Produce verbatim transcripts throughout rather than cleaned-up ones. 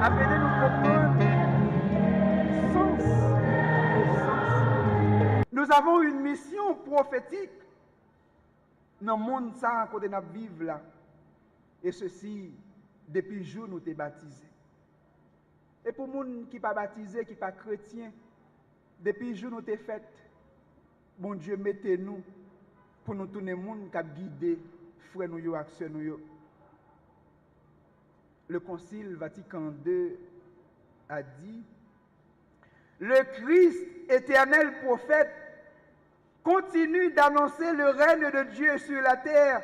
Ap ede nou konprann sans, esans. Nous avons une mission prophétique nan mond sa a kote n ap viv la, e sesi depi jou nou te batize. E pou moun ki pa batize, ki pa kretyen, depi jou nou te fèt, Bondye mete nou pou nou tounen moun k ap gide frè nou yo ak sè nou yo. Le Concile Vatican deux a dit, le Christ, éternel prophète, continue d'annoncer le règne de Dieu sur la terre,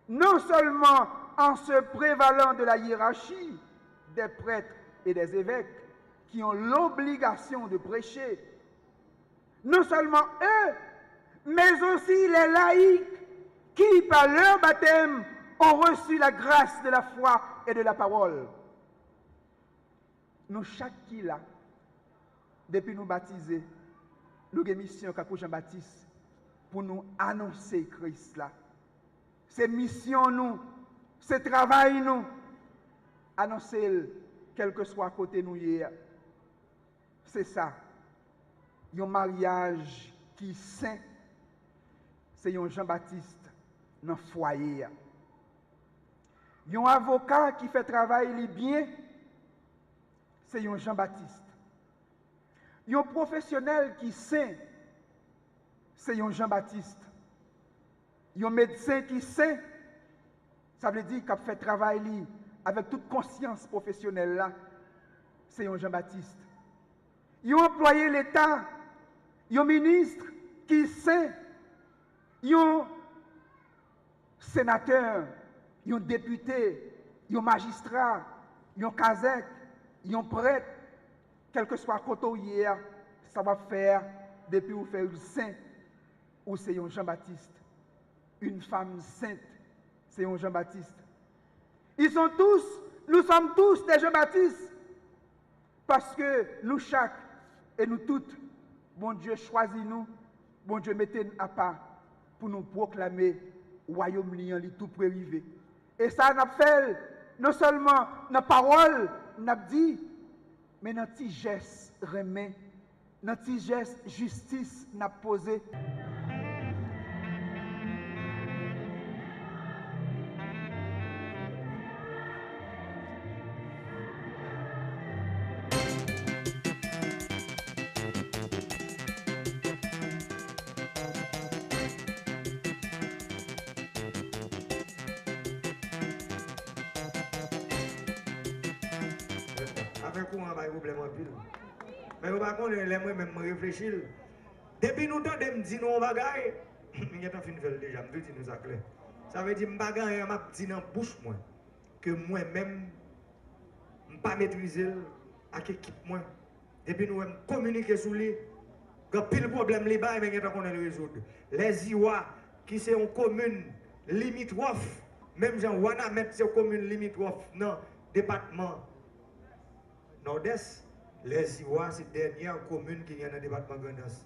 non seulement en se prévalant de la hiérarchie des prêtres et des évêques qui ont l'obligation de prêcher, non seulement eux, mais aussi les laïcs qui, par leur baptême, ont reçu la grâce de la foi et de la parole. Nou chak ki la, depi nou batize, nou gen misyon, kankou Jan Batis, pou nou anonse Kris la. Se misyon nou, se travay nou, anonse l kèlkeswa kote nou ye a. Se sa, yon maryaj ki sen, se yon Jan Batis nan fwaye a. Yon avoka ki fè travay li byen, se yon Jan Batis. Yon pwofesyonèl ki sen, se yon Jan Batis. Yon medsen ki sen, sa vle di k ap fè travay li avèk tout konsyans pwofesyonèl la, se yon Jan Batis. Yon anplwaye Leta, yon minis ki sen, yon senatè, yon depite, yon majistra, yon kazèk, yon prèt, kèlkeswa kote w ye a, sa w ap fè a, depi w fè l sen, ou se yon Jan Batis. Une femme sainte, se yon Jan Batis. Ils sont tous, nous sommes tous des Jean-Baptiste. Paske nou chak e nou tout, Bondye chwazi nou, Bondye mete n apa pou nou pwoklame wayòm li an, li tou pre rive. E sa n ap fè l non sèlman nan pawòl n ap di, men nan ti jès renmen, nan ti jès jistis n ap poze. Afè kouran bay pwoblèm anpil. Men yo pa konnen lè mwen menm mwen reflechi l. Depi nou tande m di nou yon bagay, m gentan fin fè l deja, m tou di nou sa klè. Sa vle di m pa gen anyen m ap di nan bouch mwen ke mwen menm m pa metrize l ak ekip mwen. Depi nou wè m kominike sou li, gen anpil pwoblèm li bay, men gentan konnen l rezoud. Lèziwa, ki se yon komin limitwòf, menm jan Wanament se yon komin limitwòf nan depatman Nòdès, Lèziwa se dènyè komin ki gen nan depatman Grandans.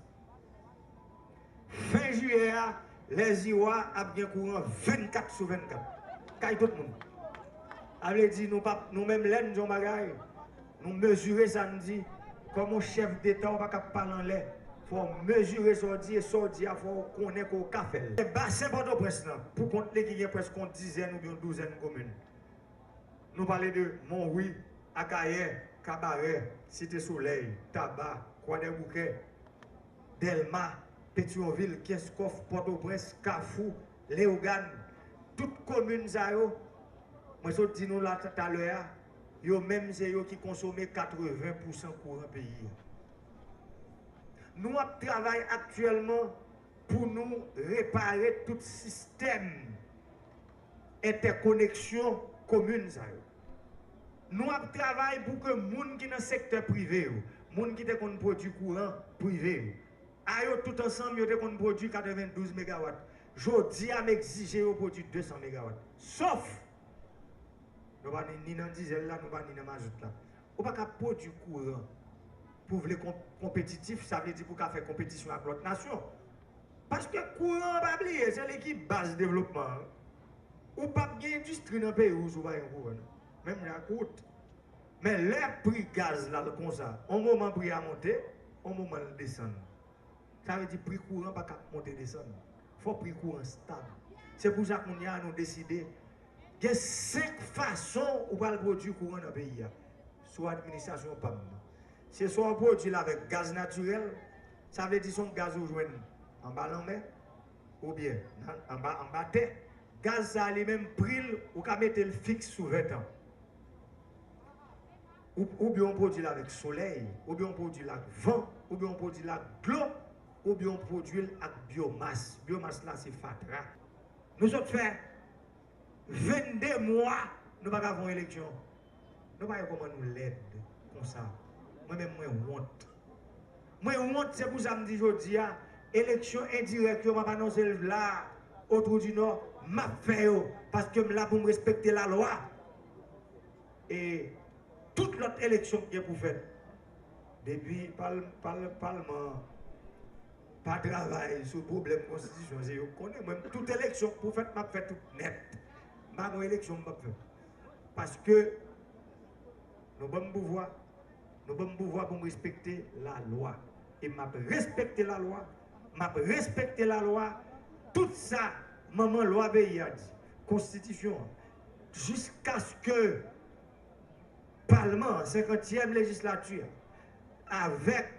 Fen jiyè a, Lèziwa ap gen kouran vennkat sou vennkat. Kay tout moun. Sa vle di nou p ap, nou menm lè n di yon bagay, nou mezire sa n di. Kòm yon chèf deta, w pa ka ap pale anlè. Fò w mezire sa w di e sa w di a, fò w konnen ke w ka fè l. Basen Pòtoprens lan, pou kont li ki gen prèske yon dizèn oubyen yon douzèn komin. Nou pale de Monwi, Akayè, Kabarè, Site Solèy, Taba, Kwadèboukè, Dèlma, Petyonvil, Kenskòf, Pòtoprens, Kafou, Leyogàn, tout komin sa yo, mwen sot di nou la ta-, talè a, yo menm se yo ki konsome katreven pousan kouran peyi a. Nou ap travay aktyèlman pou nou repare tout sistèm entèkoneksyon komin sa yo. Nou ap travay pou ke moun ki nan sektè prive yo, moun ki te konn pwodui kouran prive yo, a yo tout ansanm, yo te konn pwodui katrevendouz megawat. Jodi a, m egzije yo pwodui desan megawat. Sòf, nou pa ni, ni nan dizèl la, nou pa ni nan mazout la. Ou pa ka pwodui kouran pou w vle kon-, konpetitif, sa vle di pou w ka fè konpetisyon ak lòt nasyon. Paske kouran an, pa bliye, se li ki baz devlopman an. Ou p ap gen endistri nan peyi w si w pa gen kouran, non. Menm jan ak wout. Men lè pri gaz la l konsa, on moman pri a monte, on moman l desann. Sa vle di pri kouran pa ka ap monte desann. Fò pri kouran stab. Se pou sa kounye a nou deside gen senk fason ou pral pwodui kouran nan peyi a sou administrasyon pa m nan. Se swa w pwodui l avèk gaz natirèl, sa vle di se yon gaz ou jwenn anba lanmè, oubyen nan, anba, anba tè. Gaz sa a li menm, pri l, ou ka mete l fiks sou ven tan. Ou, oubyen w pwodui l avèk solèy, oubyen w pwodui l ak van, oubyen w pwodui l ak dlo, oubyen w pwodui l ak byomas. Byomas la se fatra. Nou sot fè vennde mwa, nou pa ka fè yon eleksyon. Nou pa wè kòman nou lèd konsa. Mwen menm, mwen wont. Mwen wont, se pou sa m di jodi a, eleksyon endirèk yo, m ap anonse l la, Otwou di Nò, m ap fè yo, paske m la pou m respekte lalwa. E tout lòt eleksyon k gen pou fèt, depi pal-, pal-, palman an pa travay sou pwoblèm konstitisyon, se yo k konnen. Mwen, tout eleksyon k pou fèt, m ap fè tout nèt. M pa gon eleksyon m p ap fè. Paske nou ban m pouvwa, nou ban m pouvwa pou m respekte lalwa. E m ap respekte lalwa, m ap respekte lalwa, tout sa manman lwa peyi a di, konstitisyon an, jiskaske palman an, senkantyèm lejislati a, avèk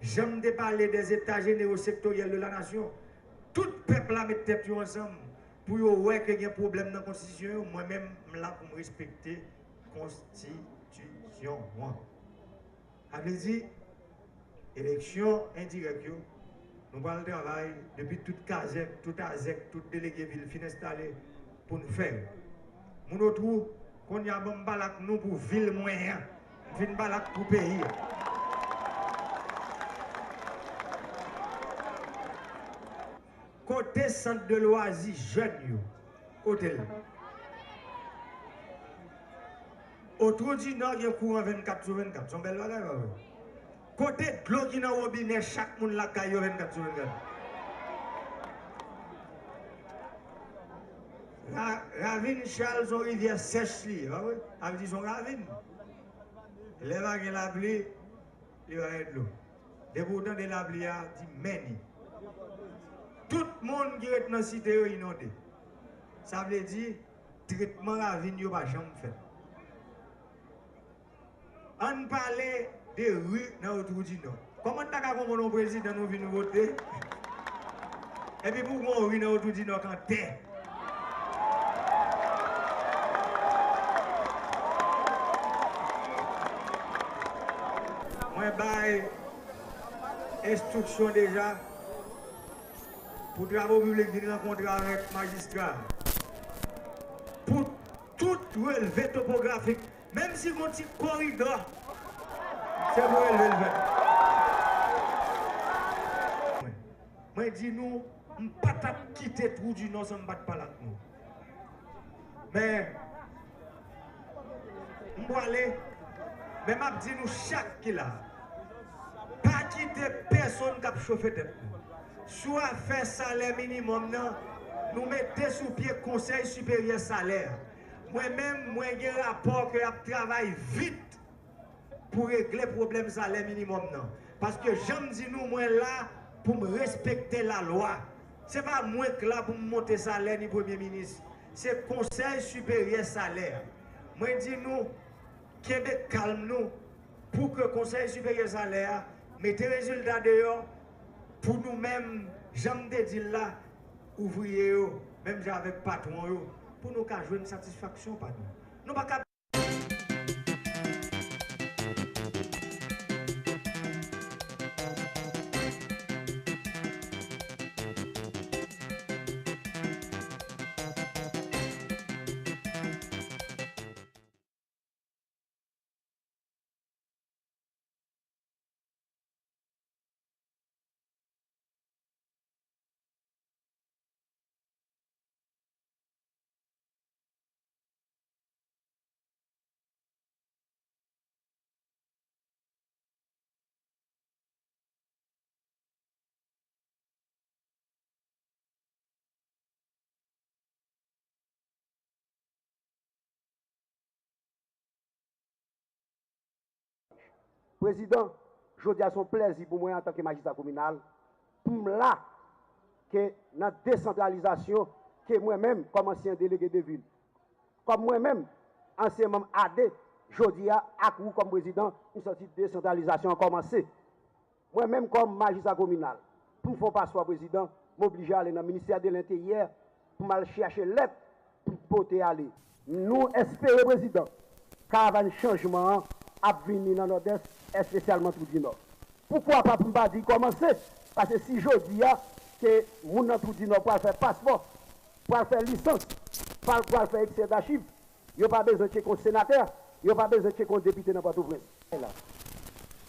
jan m te pale des États généraux sectoriels de la nation, tout pèp la met tèt yo ansanm pou yo wè ke gen pwoblèm nan konstitisyon yo, mwen menm, m la pou m respekte konstitisyon an. Sa vle di, eleksyon endirèk yo, nou pral travay depi tout kazèk, tout azèk, tout delege vil fin enstale pou n fè yo. Moun Otwou, kounye a ban m pale ak nou pou vil mwen an. M fin pale ak pou peyi a. Kote sant de lwazi jèn yo? Kote l? Otwou di Nò gen kouran vennkat sou vennkat. Se yon bèl bagay, pa vre? Kote dlo ki nan wobinè chak moun lakay yo vennkat sou vennkat? Ra-, Ravin Chal se yon rivyè sèch li ye, pa vre? Sa vle di se yon ravin. Lè pa gen lapli, li pa gen dlo. Depi w tande lapli a, di mèni. Tout moun ki ret nan site yo inonde. Sa vle di, tretman ravin yo pa janm fèt. Ann pale de ri nan Otwou di Nò. Kòman n ta ka konprann yon prezidan nou vin vote, epi pou gon ri nan Otwou di Nò k an tè? Mwen bay enstriksyon deja pou travo piblik vin rankontre avèk majistra pou tout relve topografik, menm si gon ti koridò, se pou relve l fèt. Mwen, mwen di nou, m pa t ap kite Twou di Nò san m pa t pale ak nou. Men, m pwale, men m ap di nou chak ki la, pa kite pèsonn k ap chofe tèt nou. Sou afè salè minimòm nan, nou mete sou pye Konsèy Siperyè Salè. Mwen menm, mwen gen rapò ke y ap travay vit pou regle pwoblèm salè minimòm nan. Paske jan m di nou, mwen la pou m respekte lalwa. Se pa mwen k la pou m monte salè ni premye minis. Se Konsèy Siperyè Salè. Mwen di nou, kenbe kalm nou pou ke Konsèy Siperyè Salè a mete rezilta deyò pou nou menm, jan m te di l la, ouvriye yo, menm jan avèk patwon yo, pou nou ka jwenn satisfaksyon pa nou. Nou pa ka Prezidan, jodi a se yon plèzi pou mwen antanke majistra kominal, pou m la, ke nan desantralizasyon, ke mwen menm, kòm ansyen delege de vil, kòm mwen menm, ansyen manm A D, jodi a, ak ou kòm prezidan, m santi desantralizasyon an kòmanse. Mwen menm kòm majistra kominal, pou m fè yon paspò prezidan, m oblije ale nan ministè de lenteryè pou m al chache lèt pou m pote ale. Nou espere prezidan, karavàn chanjman an ap vini nan Nòdès, espesyalman Twou di Nò. Poukwa pa pou m pa di kòmanse? Paske si jodi a ke moun nan Twou di Nò pral fè paspò, pral fè lisans, pral, pral fè eksè dachiv, yo pa bezwen tcheke yon senatè, yo pa bezwen tcheke yon depite nan Pòtoprens.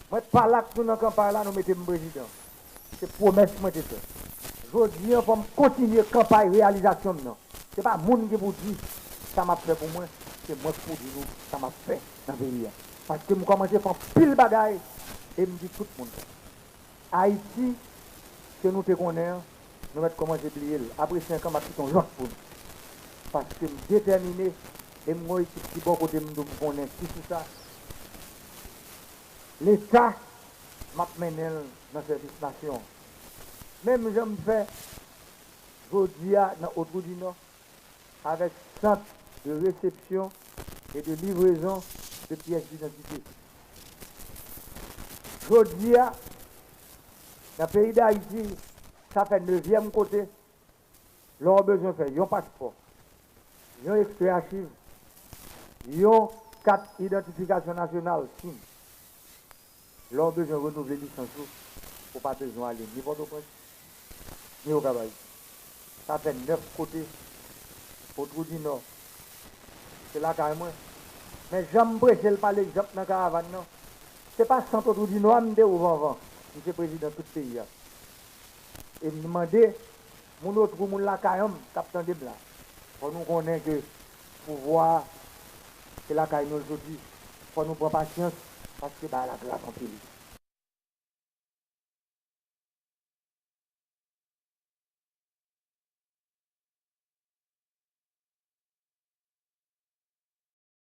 Mwen pa la ak nou nan kanpay la, nou mete m prezidan. Se pwomès mwen te fè. Jodi an, fò m kontinye kanpay reyalizasyon m nan. Se pa moun ki pou di sa m ap fè pou mwen, se mwen ki pou di nou sa m ap fè nan peyi a. Paske m kòmanse fè anpil bagay e m di tout moun sa. Ayiti ke nou te konnen an, nou mèt kòmanse bliye l. Apre senk an, m ap kite yon lòt pou nou. Paske m detèmine e m gon ekip ki bò kote m tou m konnen ki sou sa. Leta, m ap mennen l nan sèvis nasyon an. Menm jan m fè jodi a nan Otwou di Nò, avèk sant de resepsyon e de livrezon de pyès didantite. Jodi a, nan peyi Dayiti, sa fè nevyèm kote, lè w bezwen fè yon paspò, yon ekstrè achiv, yon kat idantifikasyon nasyonal, sim. Lè w bezwen renouvle lisans ou, ou pa bezwen ale ni Pòtoprens, ni Okap Ayiti. Sa fè nèf kote, Otwou di Nò, se lakay mwen. Men jan m preche l pa egzanp nan karavàn nan, se pa sant Otwou di Nò a m te ouvè anvan, m se prezidan tout peyi a. E m mande moun Otwou, moun lakay an m k ap tande m la, fò nou konnen ke pouvwa a, se lakay nou l soti. Fò nou pran pasyans, paske bagay la grav anpil.